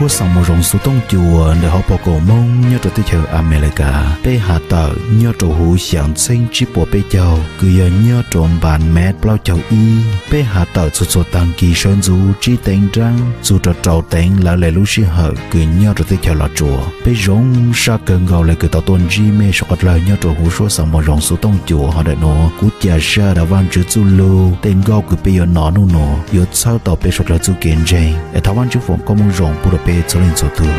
Huab Xeem Mos Zoov Xu Tooj Cua ntawm hauv paus kom Hmoob nyob rau teb chaws Amelikas, peb has tawm nyob rau huv xyav txheeb tsib puas peb caug kws yog nyob rau npas mev plaub caug ib. Peb has tawm txhua txhua taag kis sawv ntxuv tsib teev nraab txug rau rau teev lawv le lub sij hawm kws nyob rau teb chaws Los Tsuas. Peb zoo sab kawg nkaus le kws tau tuaj ntsib mej suav dlawg nyob rau huv suab Xeem Mos Zoov Xu Tooj Cua hov ntawm nuav. Kuv ca sab dav Vaajtswv txuj lug tej nkauj kws peb yuav nov nub nuav yuav txhawb tau peb suav dlawg txuj kev ntseeg. Es thov Vaajtswv foom koob moov zoo pub rau peb txhua leej txhua tug.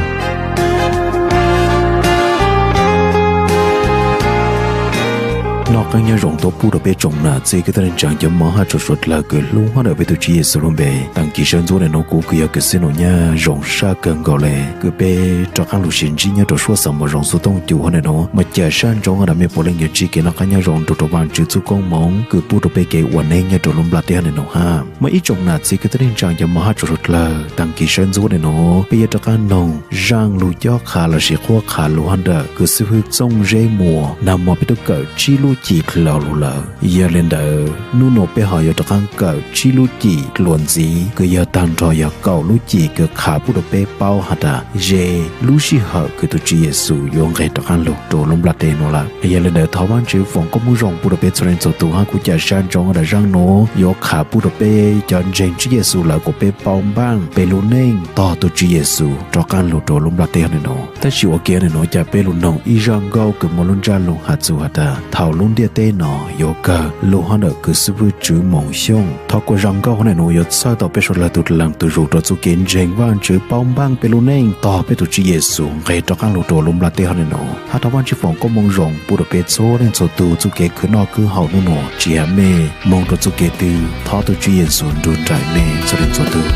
Noj qaab nyob zoo tuab pub rau peb tsoom nam txiv kwv tij neej tsaa cov mog hab tsoom suav dlawg kws hlub hab ntawm peb tug Tswv Yexus lub npe. Taag kis sawv ntxuv ntawm nuav kuv kws yog kwv Xib Nus Nyaj zoo sab kawg nkaus le kws peb rov qaab lug sis ntsib nyob rau suab Xeem Mos Zoov Xu Tooj Cua hov ntawm nuav. Mas ca sab ntsoov dav mej puav leej yuav ntsib kev noj qaab nyob zoo rua rau Vaajtswv txuj koob moov kws pub rau peb kev ua neej nyob rau lub nplaj teb hov ntawm nuav hab. Mas ib tsoom nam txiv kwv tij neej tsaa cov mog hab tsoom suav dlawg, taag kis sawv ntxuv ntawm nuav peb yuav rov qaab noog zaaj lug cob qha lossis qhuab qha lug hab ntawm kws xib hwb Txooj Zeb Muas nag mos peb tub kawm tsib lub cim dlhau lug lawm. Yog le ntawd nub nuav peb ho yuav rov qaab kawm tsib lub cim dlhau ntxiv kws yog taag nrho yog kaum lub cim kws qha pub rau peb paub has tas ze lub sij hawm kws tug Tswv Yexus yuav nqeg rov qaab lug rua lub nplaj teb nuav lawm. Yog le ntawd thov Vaajtswv foom koob moov zoo pub rau peb txhua leej txhua tug hab kuv ca sab ntsoov dav zaaj nuav yuav qha pub rau peb cov ntseeg Tswv Yexus lawm kuas peb paub npaaj peb lub neej tog tug Tswv Yexus rov qaab lug rua lub nplaj teb hov ntawm nuav. Tab sis ua ke ntawm nuav ca peb lug noog ib zaaj nkauj kws muaj lub ntsab lug has txug has tas thaum lub ntiaj teb no yuav kawg lug hab ntawm kws xib hwb Tswv Moos Xyooj. Thov kuas zaaj nkauj hov ntawm nuav yuav txhawb tau peb suav dlawg tug dlaag tug zug rua txuj kev ntseeg Vaajtswv paub npaaj peb lub neej tog peb tug Tswv Yexus nqeg rov qaab lug rua lub nplaj teb hov ntawm nuav. Hab thov Vaajtswv foom koob moov zoo pub rau peb txhua leej txhua tug txuj kev khwv noj khwv haus nub nuav. Tsis has mej moog rua txuj kev twg thov tug Tswv Yexus nrug nraim mej txhua leej txhua tug.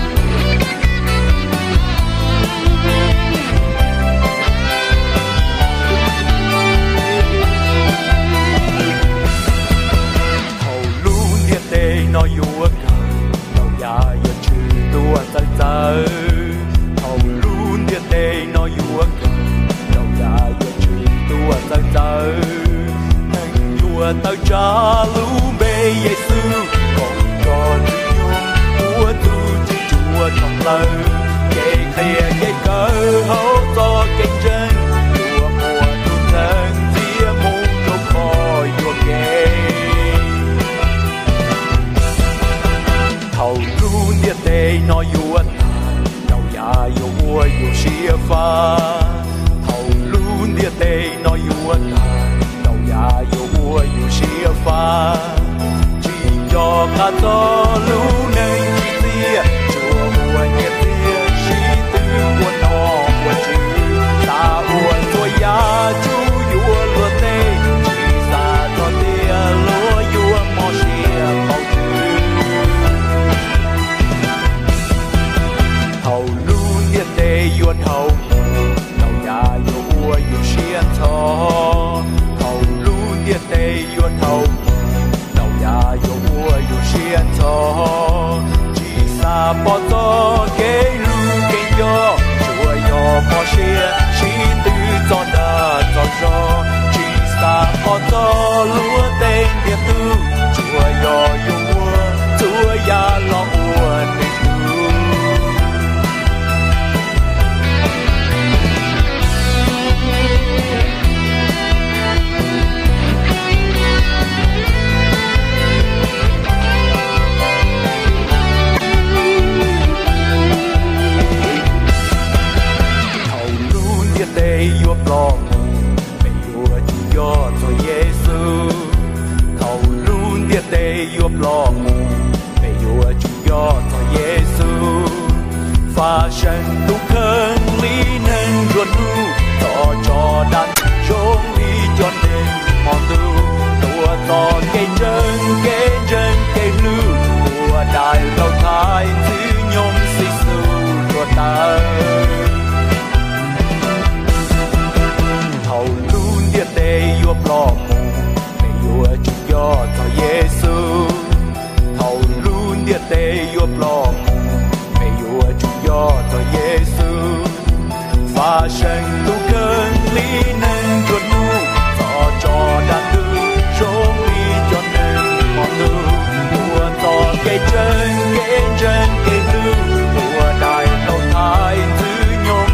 Thaum lub ntiaj teb no yuav kawg, tau yam yuav tshwm tuaj txawv txawv. Thaum lub ntiaj teb no yuav kawg, tau yam yuav tshwm tuaj txawv txawv. Neeg yuav tawm tsam lub npe Yexus, koom nrog Tswv Nyoog ua txuj ci tsuas tshoob plawg. Kev qhia kev kawm hauv txoj kev ntseeg, yuav muaj tug ntxeev txiav moog rua qhov yuam kev. Thaum lub ntiaj teb no yuav tag, tau yam yuav ua yus siab fab. Thaum lub ntiaj teb no yuav tag, tau yam yuav ua yus siab fab. Tsis nco qab txog lub neej tsim txiaj, tsuas ua nyiaj txiag sib tw ua nom ua tswv. Xav ua txhua yam tsuas yuav luag teb, tsis xav txog tias luag yuav mob siab npaum twg. Thaum lub ntiaj teb yuav dhau mus, tau yam yuav ua yus siab ntxhov. Thaum lub ntiaj teb yuav dhau mus, tau yam yuav ua yus siab ntxhov. Tsis xav pom txog kev hlub kev nco, tsuas yog mob siab sib tw txog dag txog zog. Tsis xav pom txog luag tej ntiag tug, tsuas yog yuav ua txhua yam los ua neeg tug. Thaum lub ntiaj teb yuav ploj mus, peb yuav tsum nco txog Yexus. Thaum lub ntiaj teb yuav ploj mus, peb yuav tsum nco txog Yexus. Faj seem tus kheej li neeg nruab hnub, txhoj tso dag ntug zoo li cov neeg hmo ntuj. Tuav txoj kev ntseeg, kev ntseeg kev hlub, ua dai laug Thaib Ntxwg Nyoog Xib Xus tuag tawm. Thaum lub ntiaj teb yuav ploj mus, peb yuav tsum nco txog Yexus. Thaum lub ntiaj teb yuav ploj mus, peb yuav tsum nco txog Yexus. Faj seem tus kheej li neeg nruab hnub, txhoj tso dag ntug zoo li cov neeg hmo ntuj. Tuav txoj kev ntseeg, kev ntseeg kev hlub, ua dai laug Thaib Ntxwg Nyoog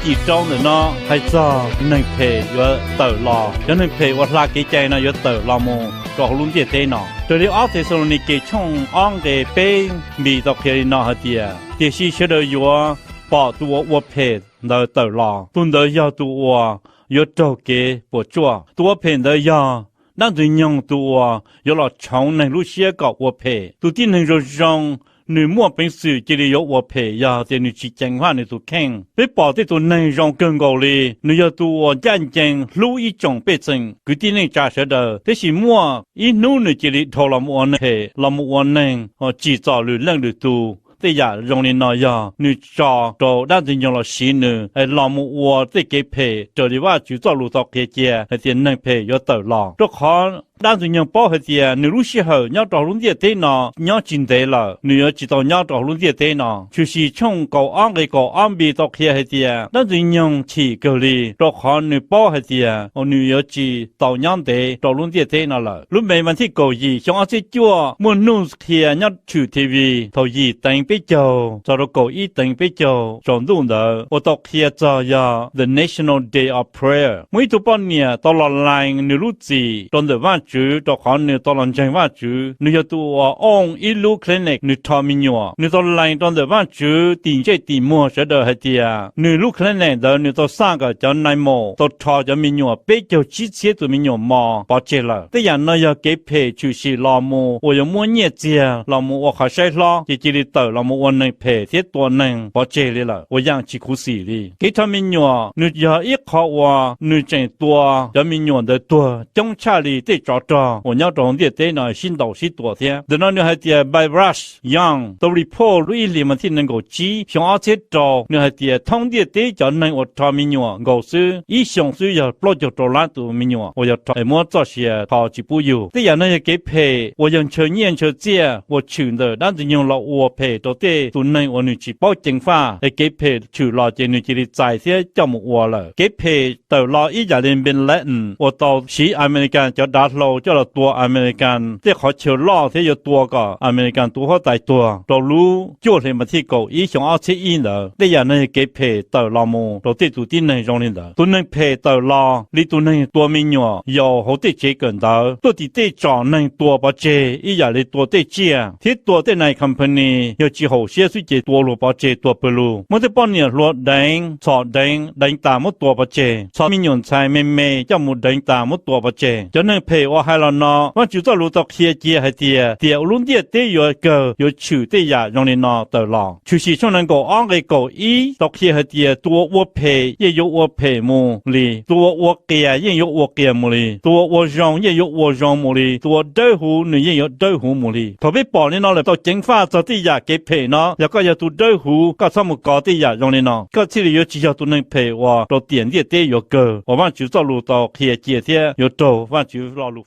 Ib rau ntawm no hais txog neeg phem yuav tawm los, cov neeg phem uas hla kev cai no yuav tawm los mus rau hauv lub ntiaj teb no. Raws li ob Thexalaunikes tshooj ob nqe peb nqis tau qhia li no hais tias, tiam sis sawv daws yuav pom tus uas ua phem ntawd tawm los, tus ntawd yog tus uas yuav raug kev puas tsuaj. Tus ua phem ntawd yog dab ntxwg nyoog tus uas yuav los tshoov neeg lub siab kom ua phem. Tus tib neeg zoo zoo, nws muaj peev xwm cia li yuav ua phem yog tias nws tsis ceev faj nws tus kheej. Peb pom tej tus neeg zoo kawg nkaus li, nws yog tus uas ncaj ncees hlub ib tsoom pej xeem kwv tij neej tsa sawv daws, tiam sis muaj ib hnub nws cia li dhau los mus ua neeg phem, los mus ua neeg tsim txom lwm leej lwm tus. Tej yam zoo li no yog nws tso rau dab ntxwg nyoog los siv nws los mus ua tej kev phem raws li Vajtswv txoj lus tau qhia cia hais tias neeg phem yuav tawm los. Rau qhov dab ntxwg nyoog paub hais tias nws lub sij hawm nyob rau hauv lub ntiaj teb no nyob tsis ntev lawm, nws yuav tsis tau nyob rau hauv lub ntiaj teb no. Tshwm sim tshooj kaum ob nqe kaum ob nqis tau qhia hais tias dab ntxwg nyoog chim kawg li, rau qhov nws paub hais tias nws yuav tsis tau nyob ntev rau lub ntiaj teb no lawm. Lub May mas thib kaum yim xyoo ob txhiab cuaj muaj news qhia nyob tshwm T V thaum yim teev peb caug txog rau kaum ib teev peb caug tsaus ntuj ntawd uas tau qhia txog yog The National Day of Prayer. Muaj ib tug poj niam tau los lees nws lub txim rau ntawm Vajtswv rau qhov nws tau los ntseeg Vajtswv. Nws yog tus uas own ib lub clinic nws rho me nyuam. Nws tau lees rau ntawm Vajtswv tim ntsej tim muag sawv daws hais tias nws lub clinic ntawd nws tau xaj kom cov nai maum tau rho cov me nyuam peb caug tsib txhiab tus me nyuam mos pov tseg lawm. Tej yam no yog kev phem tshwm sim los mus uas yuav muab nyiaj txiag los mus ua qhov saib hlob ces cia li tawm los mus ua neeg phem thiab tua neeg pov tseg li lawm ua yaam tsis khuv xim li. Kev rho me nyuam nws yog ib qho uas nws tseem tua cov me nyuam ntawd tuag coob tshaj li tej tsov rog uas nyob rau hauv ntiaj teb no sib ntaus sib tua thiab. Ntawm no nws hais tias Bryce Young tau report lub ib hlis mas thib nees nkaum tsib xyoo ob txhiab rau, nws hais tias thoob ntiaj teb cov neeg uas rho me nyuam nkaus xwb ib xyoo xwb yog plaub caug rau lab tus me nyuam uas yog rho es muab txoj sia rho tsis pub yug. Tej yam no yog kev phem uas yog ntshaw nyiaj ntshaw txiaj uas tshwm ntawm dab ntxwg nyoog los ua phem rau tej tus neeg uas nws tsis paub ceev faj, es kev phem tshwm los ces nws cia li txais thiab coj mus ua lawm. Kev phem tawm los ib yam li Bin Laden uas tau siv American cov dav hlau coj los tua American tej qhov chaw loj thiab yuav tua kom American tus huab tais tuag rau lub cuaj hli mas thib kaum ib xyoo ob txhiab ib ntawd. Tej yam no yog kev phem tawm los mus rau tej tus tib neeg zoo li ntawd. Tus neeg phem tawm los li tus neeg tua me nyuam yaus hauv tej tsev kawm ntawv, tuaj tim tej tsom neeg tua pov tseg ib yam li tua tej tsiaj thiab tua tej nai company, yog tsis haum siab xwb ces tua luag pov tseg tuag pawg lug. Muaj tej poj niam hluas deev, txhom deev, deev tas muab tua pov tseg, txhom me nyuam ntxhais me me coj mus deev tas muab tua pov tseg. Cov neeg phem uas hais los no, Vajtswv txoj lus tau qhia cia hais tias tiam uas lub ntiaj teb yuav kawg yuav tshwm tej yam zoo li no tawm los. Tshwm sim tshooj nees nkaum ob nqe kaum ib tau qhia hais tias tus uas ua phem yeej yuav ua phem mus li, tus uas ua qias yeej yuav ua qias mus li, tus uas ua zoo yeej yuav ua zoo mus li, tus uas dawb huv nws yeej yuav dawb huv mus li. Thaum peb pom li no lawm tau ceev faj txog tej yam kev phem no, yog koj yog tus dawb huv koj txhob mus kov tej yam zoo li no, koj thiaj li yuav tsis yog tus neeg phem uas rau tiam ntiaj teb yuav kawg uas Vajtswv txoj lus tau qhia cia thiab yuav raug Vajtswv lo lus